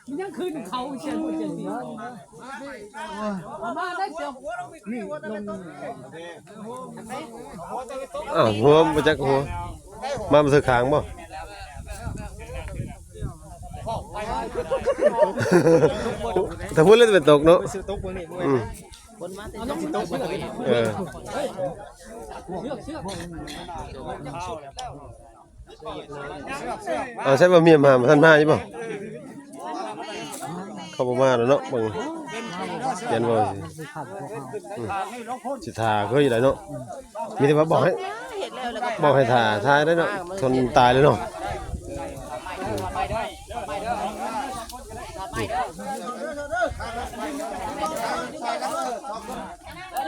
ມັນຍັງຄືນເຂົາເຊັ່ນບໍ່ເຊັ່ນນີ້ ເອົາມາໄດ້ເຈົ້າ ນີ້ລົງ ອ້າວ ຫົວບໍ່ຈັກຫົວ ມາບໍ່ຖືກຂ້າງບໍ່? ຖ້າພຸ້ນແລ້ວຈະເປັນຕົກເນາະ ອືມ ເອີ ເອົາໃສ່ບໍ່ ເມຍມາ ບໍ່ທັນມາຢູ່ບໍ່? ເຂົາບໍ່ມາແລ້ວເນາະ ເບິ່ງ ຢ້ານວ່າ ອືມ ຊິຖ້າຄືຢູ່ໃດເນາະ ມີແຕ່ວ່າບອກໃຫ້ ບອກໃຫ້ຖ້າ ຖ້າໄດ້ເນາະ ທົນຕາຍແລ້ວເນາະ ອ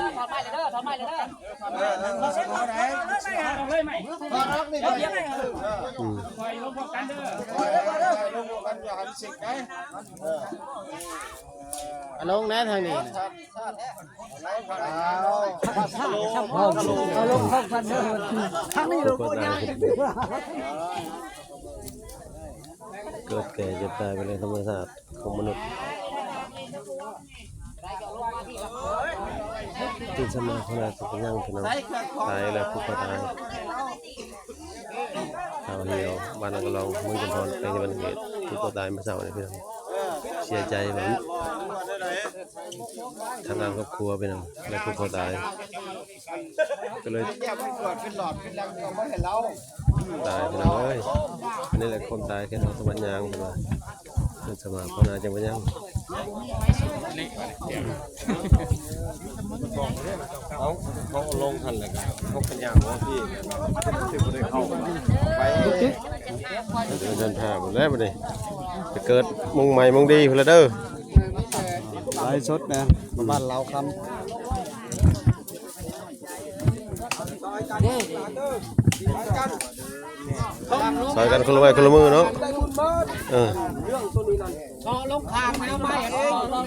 ືມ ອືມ ອາລົງແນ່ທາງນີ້ ເອົາລົງພ້ອມກັນເດີ ທາງນີ້ລົງບໍ່ໄດ້ ເກີດແກ່ເຈັບຕາຍເປັນເລື່ອງທຳມະຊາດຂອງມະນຸດ ຕື່ນເຊົ້າມາເພິ່ນວ່າຊິໄປຍ່າງພີ່ນ້ອງ ຕາຍແລ້ວຜູກຄໍຕາຍ ຊາວຮຽວ ບ້ານນາກະລອງ ເມືອງຈຳພອນ ແຂວງສະຫວັນນະເຂດ ຜູກຄໍຕາຍມື້ເຊົ້ານີ້ພີ່ນ້ອງ ເສຍໃຈວ່າ ທາງດ້ານຄອບຄົວພີ່ນ້ອງ ແລະຜູກຄໍຕາຍ ກໍເລີຍ ຕາຍພີ່ນ້ອງເອີຍ ອັນນີ້ແຫຼະຄວາມຕາຍແຄ່ເຮົາສາມາດຍ່າງ ເພິ່ນວ່າ ເພິ່ນສາມາດພາວນາຈັ່ງວ່າຍັງ ເອົາ ເຮົາລົງຫັ້ນແຫຼະ ເຮົາກໍຍ່າງມາພີ້ ຊິບໍ່ໄດ້ເຂົ້າໄປ ເດີນທາງພຸ້ນແຫຼະບັດນີ້ ໄປເກີດມຸງໃໝ່ມຸງດີພຸ້ນລະເດີ ໄລສົດແນ່ ບ້ານລາວຄຳ. ຊ່ອຍກັນຄົນລະໄມ້ຄົນລະມືເນາະ ເອີ ເຊາະລົງຄາງແລ້ວໄມ້ອັນນີ້